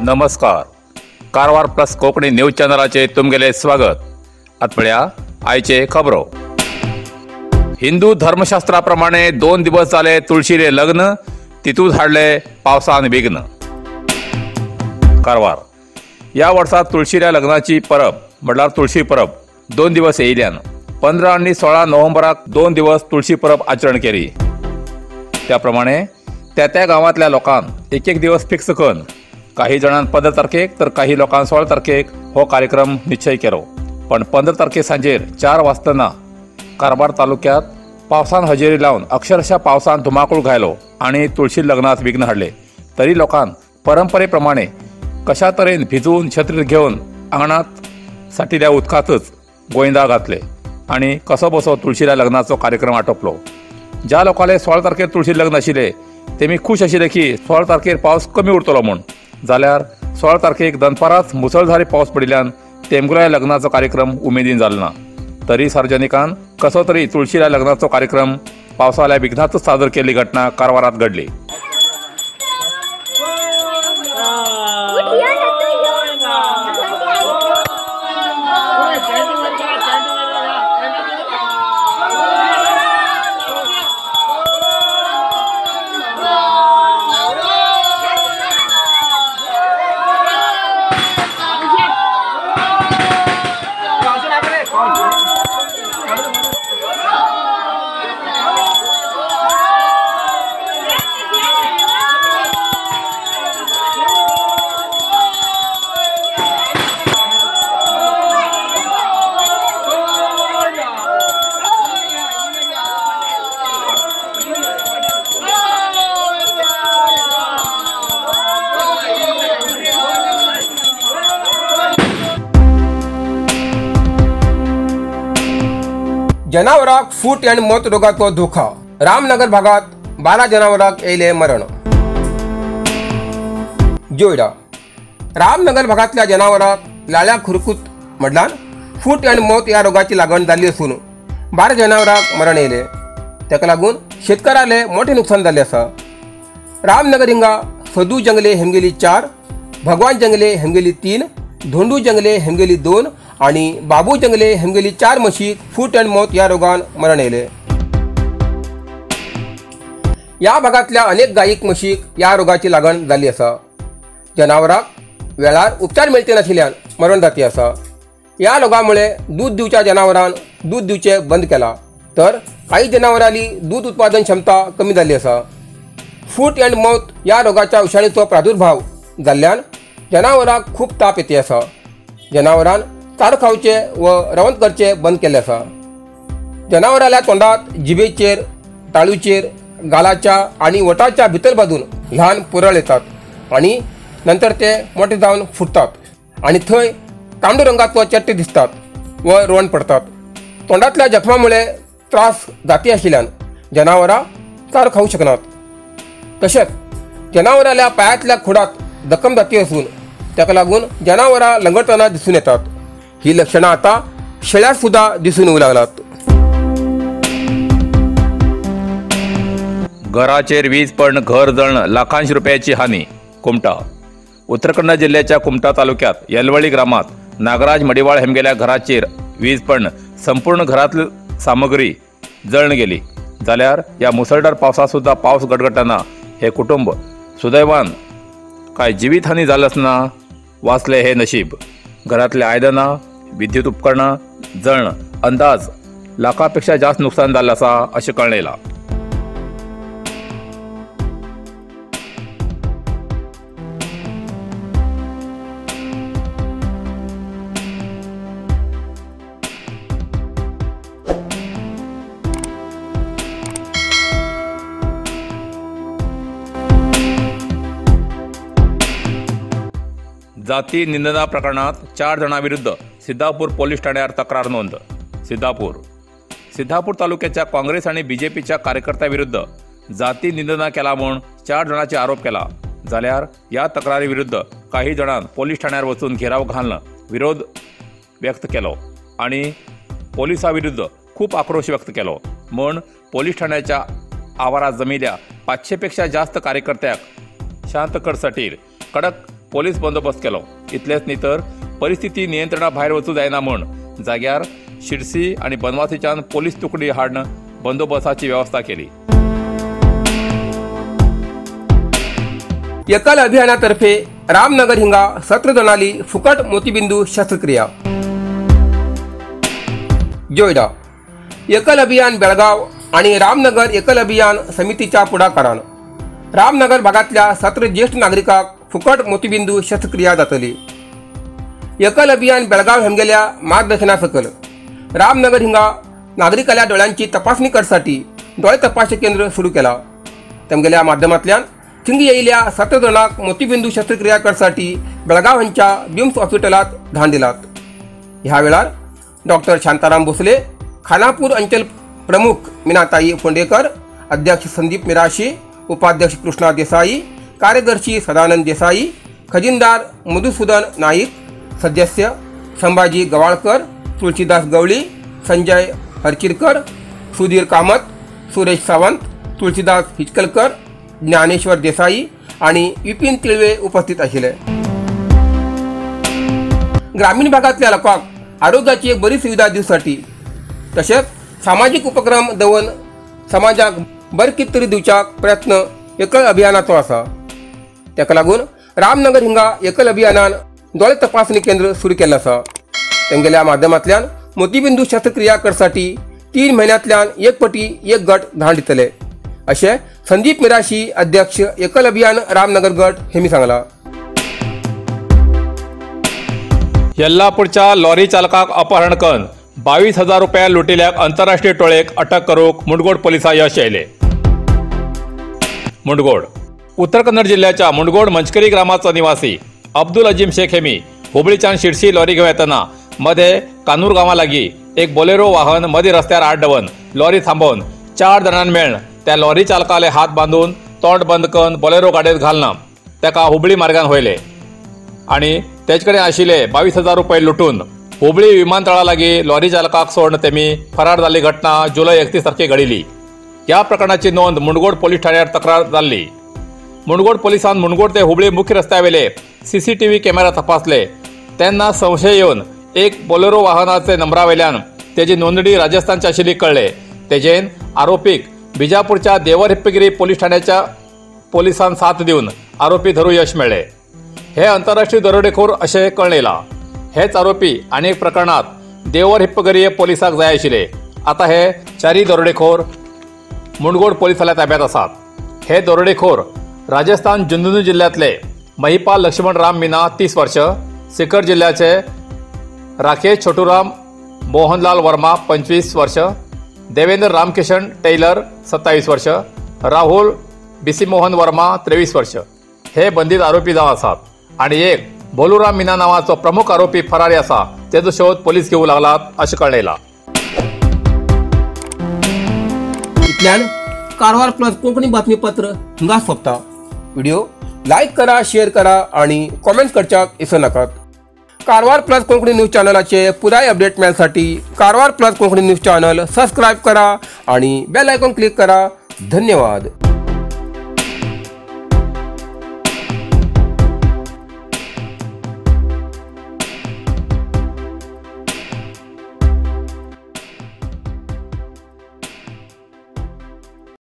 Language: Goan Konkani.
नमस्कार, कारवार प्लस कोंकणी न्यूज चॅनलाचे तुमगेले स्वागत. आत आयचे खबरो. हिंदू धर्मशास्त्रा प्रमाणे 2 दिवस जाले तुळशीले लग्न, तितूच हाडले पावसान विघ्न. कारवार ह्या वर्सा तुळशील्या लग्नाची परब म्हळ्यार तुळशी परब 2 दिवस येयल्यान 15 आनी 16 नोव्हेंबराक 2 दिवस तुळशी परब आचरण केली. त्या प्रमाणे त्या त्या गांवांतल्या लोकांक एक एक दिवस फिक्स करून काही जाणांक 15 तारखेक तर काही लोकांक 16 तारखेक हो कार्यक्रम निश्चय केलो. पण 15 तारखे सांजेर 4 वाजताना कारवार तालुक्यात पावसान हजेरी लावन अक्षरशः पावसान धुमाकूळ घायलो आणि तुळशी लग्नात विघ्न हाडले. तरी लोकांक परंपरेप्रमाणे कशा तरेन भिजून छत्री घेवन आंगणात साठिल्ल्या उदकांतच गोंयदा घातले आणि कसो बसो तुळशील्या लग्नाचो कार्यक्रम आटोपलो. ज्या लोकांले 16 तारखेर तुळशी लग्न आशिल्ले तेमी खूश आशिल्ले की 16 तारखेर पावस कमी उरतलो म्हूण, जाल्यार 16 तारखेक दनपाराच मुसळधारी पावस पडिल्ल्यान तेमगुल्या लग्नाचो कार्यक्रम उमेदीन जालो ना. तरी सार्वजनिकान कसो तरी तुळशील्या लग्नाचो कार्यक्रम पावसाल्या विघ्नातच सादर केल्ली घटना कारवारात घडली. जनावराक फूट आणि मत रोगाचो धोका. रामनगर भागात 12 जनावराक येयले मरण. जोयडा रामनगर भागातल्या जनावराक लाळ्या खुरकूत म्हटल्यार फूट आणि मत ह्या रोगाची लागण जाल्ली आसून 12 जनावराक मरण येयले. ताका लागून शेतकाराले मोठे नुकसान जाल्लें आसा. रामनगर हिंगा सदू जंगले हेमगेली 4, भगवान जंगले हेमगेली 3, धोंडू जंगले हेमगेली 2 आणि बाबू जंगले हेमगेली 4 म्हशीक फूट अँड मौत ह्या रोगान मरण येयले. ह्या भागांतल्या अनेक गायीक म्हशीक ह्या रोगाची लागण जाल्ली आसा. जनावराक वेळार उपचार मेळचे नाशिल्ल्यान मरण जाती आसा. ह्या रोगामुळे दूध दिवच्या जनावरान दूध दिवचे बंद केला तर काही जनावरांली दूध उत्पादन क्षमता कमी जाल्ली आसा. फूट अँड मौत ह्या रोगाच्या विषाणूचो प्रादुर्भाव जाल्ल्यान जनावराक खूब ताप येते आसा. जनावरान चारो खावचे व रवंत करचे बंद केल्ले आसा. जनावरांल्या तोंडात, जिबेचेर, ताळूचेर, गालाच्या आनी वटाच्या भितर बाजून ल्हान पुरळ येतात आनी नंतर ते मोठे जावन फुटतात आनी थंय तांदूळ रंगाचो चट्टे दिसतात व रोवण पडतात. तोंडातल्या जखमामुळे त्रास जाती आशिल्ल्यान जनावरां चारो खावंक शकनात. तशेंच जनावरांल्या पायांतल्या खोडात जखम जाती आसून ताका लागून जनावरां लंगडटना दिसून येतात. ही लक्षणां आता शेळ्यात सुद्धा दिसून येऊ लागलात. घराचेर वीज पडून घर जळण लाखांश रुपयाची हानी. कुमटा उत्तर कन्नड जिल्ह्याच्या कुमटा तालुक्यात येलवळी ग्रामात नागराज मडिवाळ हेमगेल्या घराचेर वीज पडून संपूर्ण घरातली सामग्री जळण गेली. जाल्यार ह्या मुसळधार पावसात सुद्धा पावस गडगडटना हे कुटुंब सुदैवान काय जीवितहानी जालच ना, वाचले हे नशीब. घरातले आयदनां, विद्युत उपकरणां जळण अंदाज लाखापेक्षा जास्त नुकसान जाल्लें आसा अशें कळ्ळें. जाती निंदना प्रकरणात 4 जणांविरुद्ध सिद्धापूर पोलीस ठाण्यार तक्रार नोंद. सिद्धापूर तालुक्याच्या काँग्रेस आणि बीजेपीच्या कार्यकर्त्याविरुद्ध जाती निंदना केला म्हूण 4 जणांचे आरोप केला. जाल्यार ह्या तक्रारी विरुद्ध काही जणांन पोलीस ठाण्यार वचून घेराव घालून विरोध व्यक्त केलो आणि पोलिसाविरुद्ध खूप आक्रोश व्यक्त केलो म्हूण पोलीस ठाण्याच्या आवारात जमिल्ल्या 500 पेक्षा जास्त कार्यकर्त्याक शांत करसाठी कडक पोलीस बंदोबस्त केलो. इतलेंच न्ही तर परिस्थिती नियंत्रणा भायर वचूं जायना म्हूण जाग्यार शिरसी आनी बनवासीच्यान पोलीस तुकडी हाडून बंदोबस्ताची वेवस्था केली. एकल अभियानातर्फे रामनगर हिंगा सत्र जणाली फुकट मोतीबिंदू शस्त्रक्रिया. जोयडा एकल अभियान बेळगाव आणि रामनगर एकल अभियान समितीच्या पुढाकारान रामनगर भागातल्या 17 ज्येष्ठ नागरिकांक फुकट मोतीबिंदू शस्त्रक्रिया जातली. एकल अभियान बेळगाव हेमगेल्या मार्गदर्शना सकल रामनगर हिंगा नागरिकाल्या डोळ्यांची तपासणी करसाठी डोळे तपासणी केंद्र सुरू केला. तेमगेल्या माध्यमांतल्यान थिंग येयिल्ल्या 17 जणांक मोतीबिंदू शस्त्रक्रिया करसाठी बेळगाव हांच्या बिम्स हॉस्पिटलात धाड दिलात. ह्या वेळार डॉक्टर शांताराम भोसले, खानापूर अंचल प्रमुख मीनाताई फोंडेकर, अध्यक्ष संदीप मिराशी, उपाध्यक्ष कृष्णा देसाई, कार्यदर्शी सदानंद देसाई, खजिनदार मधुसूदन नाईक, सदस्य संभाजी गवाळकर, तुळशीदास गवळी, संजय हरचिरकर, सुधीर कामत, सुरेश सावंत, तुळशीदास हिचकलकर, ज्ञानेश्वर देसाई आणि विपिन तिळवे उपस्थित आशिल्ले. ग्रामीण भागातल्या लोकांक आरोग्याची एक बरी सुविधा दिवसाठी तशेंच सामाजीक उपक्रम दवरून समाजाक बरें कितें तरी दिवच्याक प्रयत्न एकल अभियानाचो आसा. ताका लागून रामनगर हिंगा एकल अभियानान दोळे तपासणी केंद्र सुरू केल्लें आसा. तेंगेल्या माध्यमांतल्यान मोतीबिंदू शस्त्रक्रिया करसाठी 3 म्हयन्यांतल्यान एक पटी एक गट धाड दितले अशें संदीप मिराशी, अध्यक्ष एकल अभियान रामनगर गट हेमी सांगला. येल्लापूरच्या लॉरी चालकाक अपहरण करून 22,000 रुपया लुटिल्याक आंतरराष्ट्रीय टोळयेक अटक करूंक मुंडगोड पोलिसां यश आयले. मुंडगोड उत्तर कन्नड जिल्ह्याच्या मुंडगोड मंचकरी ग्रामाचो निवासी अब्दुल अजीम शेख हेमी हुबळीच्यान शिरसी लॉरी घेवन येतना मध्ये कानूर गांवा लागीं एक बोलेरो वाहन मदीं रस्त्यार आड दवरून लॉरी थांबोवन 4 जाणां मेळ्ळ त्या लॉरी चालकाले हात बांदून तोंड बंद करून बोलेरो गाडयेंत घालना ताका हुबळी मार्गान व्हयले आनी तेचे कडेन आशिल्ले 22,000 रुपये लुटून हुबळी विमानतळा लागीं लॉरी चालकाक सोडून तेमी फरार जाल्ली घटना जुलय 31 तारखेक घडिल्ली. ह्या प्रकरणाची नोंद मुंडगोड पोलीस ठाण्यार तक्रार जाल्ली. मुंडगोड पोलिसान मुंडगोड ते हुबळी मुख्य रस्त्यावेले CCTV camera तपासले तेन्ना संशय येवन एक बोलेरो वाहनाचे नंबरावेल्यान तेजी नोंदणी राजस्थानची आशिल्ली कळ्ळे. तेजेन आरोपीक बिजापूरच्या देवरहिप्पगिरी पोलीस ठाण्याच्या पोलिसान साथ दिवन आरोपी धरू यश मेळ्ळे. हे आंतरराष्ट्रीय दरोडेखोर अशें कळ्ळेला. हेच आरोपी अनेक प्रकरणात देवरहिप्पगिरी पोलिसाक जाय आशिल्ले. आतां हे 4 दरोडेखोर मुंडगोड पोलिसांच्या ताब्यात आसात. हे दरोडेखोर राजस्थान झुंझुनू जिल्ह्यांतले महिपाल लक्ष्मण राम मीना 30 वर्ष, सिकर जिल्ह्याचे राकेश छोटूराम मोहनलाल वर्मा 25 वर्ष, देवेंद्र रामकिशन टेलर 27 वर्ष, राहुल बिसीमोहन वर्मा 23 वर्ष हे बंदीत आरोपी जावन आसात. आनी एक भोलूराम मीना नांवाचो प्रमुख आरोपी फरारी आसा. तेजो शोध पोलीस घेवंक लागलात अशें कळ्ळें. इतल्यान कारवार प्लस कोंकणी बातमीपत्र हांगा सोंपता. व्हिडिओ लायक करा, शेअर करा आणि कॉमेंट्स करच्याक विसरू नाकात. कारवार प्लस कोंकणी न्यूज चॅनलाचे पुराय update मेळसाठी Karwar plus Konkani news channel subscribe करा आणि बेल आयकॉन क्लिक करा. धन्यवाद.